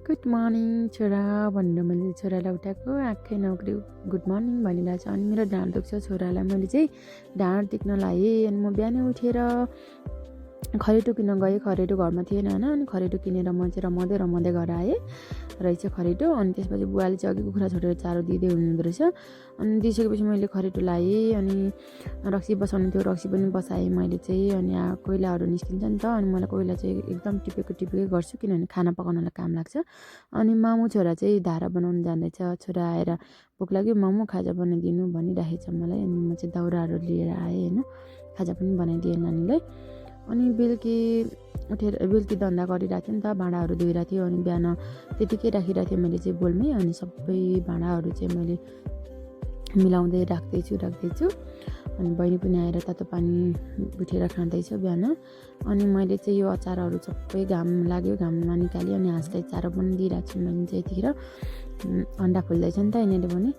Good morning छोरा भनेर मैले छोरालाई उठाएको आँखै नौकरी गुड मर्निङ भनिरहेको छ। अनि मेरो ढाड दुख्छ छोरालाई मैले चाहिँ ढाड देख्न लाएँ। अनि म बिहानै उठेर खरेटो किन्न गएँ। खरेटो घरमा थिएन होइन। अनि खरेटो किनेर म चाहिँ रमाउँदै घर आएँ रहेछ खरेटो। अनि त्यसपछि बुवाले चाहिँ अघि कुखुरा छोडेर चारो दिँदै हुनुहुँदो रहेछ। अनि दिइसकेपछि मैले खरेटो लाएँ। अनि रक्सी बसाउनु थियो, रक्सी पनि बसाएँ मैले चाहिँ। अनि कोइलाहरू निस्किन्छ नि त। अनि मलाई कोइला चाहिँ एकदम टिपेकै गर्छु, किनभने खाना पकाउनलाई काम लाग्छ। अनि मामु छोरा चाहिँ धारा बनाउनु जाँदैछ। छोरा आएर भोक लाग्यो मामु खाजा बनाइदिनु भनिराखेको छ मलाई। अनि म चाहिँ दाउराहरू लिएर आएँ होइन, खाजा पनि बनाइदिएँ नानीलाई। अनि बेलुकी धन्दा गरिरहेको थिएँ नि त, भाँडाहरू धोइरहेको थियो। अनि बिहान त्यतिकै राखिरहेको थिएँ मैले चाहिँ बोलमै। अनि सबै भाँडाहरू चाहिँ मैले मिलाउँदै राख्दैछु। अनि बहिनी पनि आएर तातो पानी उठेर खाँदैछ बिहान। अनि मैले चाहिँ यो अचारहरू सबै घाम लाग्यो, घाममा निकालेँ। अनि हाँसलाई चारो पनि दिइरहेको छु मैले चाहिँ यतिखेर। अन्डा फुल्दैछ नि त यिनीहरूले पनि।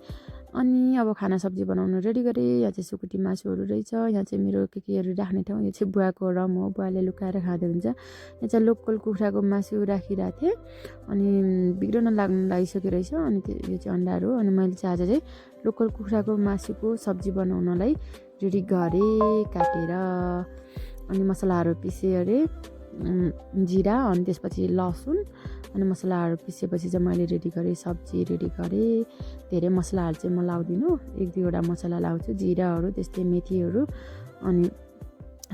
अनि अब खाना सब्जी बनाउनु रेडी गरेँ। यहाँ चाहिँ सुकुटी मासुहरू रहेछ। यहाँ चाहिँ मेरो केहरू राख्ने ठाउँ। यो चाहिँ बुवाको रम हो, बुवाले लुकाएर खाँदै हुन्छ। यहाँ चाहिँ लोकल कुखुराको मासु राखिरहेको थिएँ। अनि बिग्रन लागिसक्यो रहेछ। अनि यो चाहिँ अन्डाहरू। अनि मैले चाहिँ आज चाहिँ लोकल कुखुराको मासुको सब्जी बनाउनलाई रेडी गरेँ काटेर। अनि मसलाहरू पिसेँ अरे, जिरा अनि त्यसपछि लसुन अनि मसलाहरू पिसेपछि चाहिँ मैले रेडी गरेँ, सब्जी रेडी गरेँ। धेरै मसलाहरू चाहिँ म लाउँदिनँ, 1-2वटा मसला लाउँछु, जिराहरू त्यस्तै मेथीहरू। अनि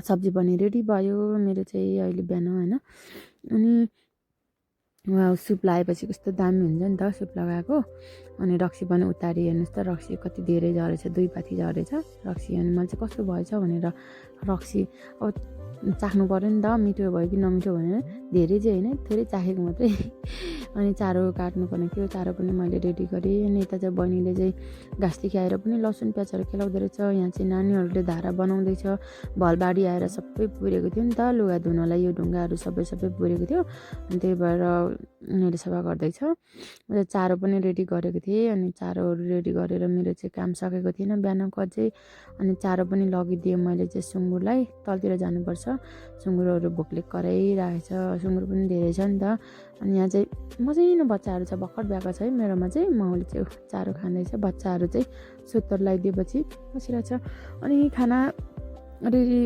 सब्जी पनि रेडी भयो मेरो चाहिँ अहिले बिहान होइन। अनि सुप लगाएपछि कस्तो दामी हुन्छ नि त सुप लगाएको। अनि रक्सी पनि उतारी हेर्नुहोस् त, रक्सी कति धेरै झरेछ, 2 पाथी झरेछ रक्सी। अनि मैले चाहिँ कस्तो भएछ भनेर रक्सी अब चाख्नु पऱ्यो नि त, मिठो भयो कि नमिठो भनेर। धेरै चाहिँ होइन, थोरै चाखेको मात्रै। अनि चारो काट्नुपर्ने थियो, चारो पनि मैले रेडी गरेँ। अनि यता चाहिँ बहिनीले चाहिँ घाँस ल्याएर पनि लसुन प्याजहरू केलाउँदो रहेछ। यहाँ चाहिँ नानीहरूले धारा बनाउँदैछ। भलबाडी आएर सबै पुरेको थियो नि त, लुगा धुनलाई यो ढुङ्गाहरू सबै पुरेको थियो। अनि त्यही भएर उनीहरूले सफा गर्दैछ। मैले चारो पनि रेडी गरेको थिएँ। अनि चारोहरू रेडी गरेर मेरो चाहिँ काम सकेको थिएन बिहानको अझै। अनि चारो पनि लगिदिएँ मैले चाहिँ सुँगुरलाई, तलतिर जानुपर्छ। सुँगुरहरू भोकले कराइरहेछ, सुँगुर पनि धेरै छ नि त। अनि यहाँ चाहिँ मसिनो बच्चाहरू छ, भर्खर ब्याएको छ है मेरोमा चाहिँ। माउले चाहिँ चारो खाँदैछ, बच्चाहरू चाहिँ सोत्तर लगाइदिएपछि बसिरहेछ। अनि खाना रेडी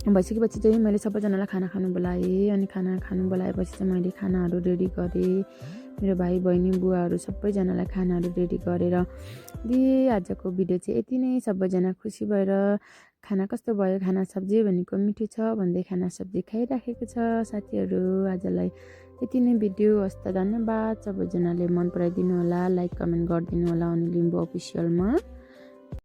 भइसकेपछि चाहिँ मैले सबैजनालाई खाना खानु बोलाएँ। अनि खाना खानु बोलाएपछि चाहिँ मैले खानाहरू रेडी गरेँ। मेरो भाइ बहिनी बुवाहरू सबैजनालाई खानाहरू रेडी गरेर दिएँ। आजको भिडियो चाहिँ यति नै। सबैजना खुसी भएर खाना कस्तो भयो, खाना सब्जी भनेको मिठो छ भन्दै खाना सब्जी खाइराखेको छ साथीहरू। आजलाई यति नै भिडियो। हस् त, धन्यवाद। सबैजनाले मन पराइदिनु होला, लाइक कमेन्ट गरिदिनु होला अनि लिम्बू अफिसियलमा।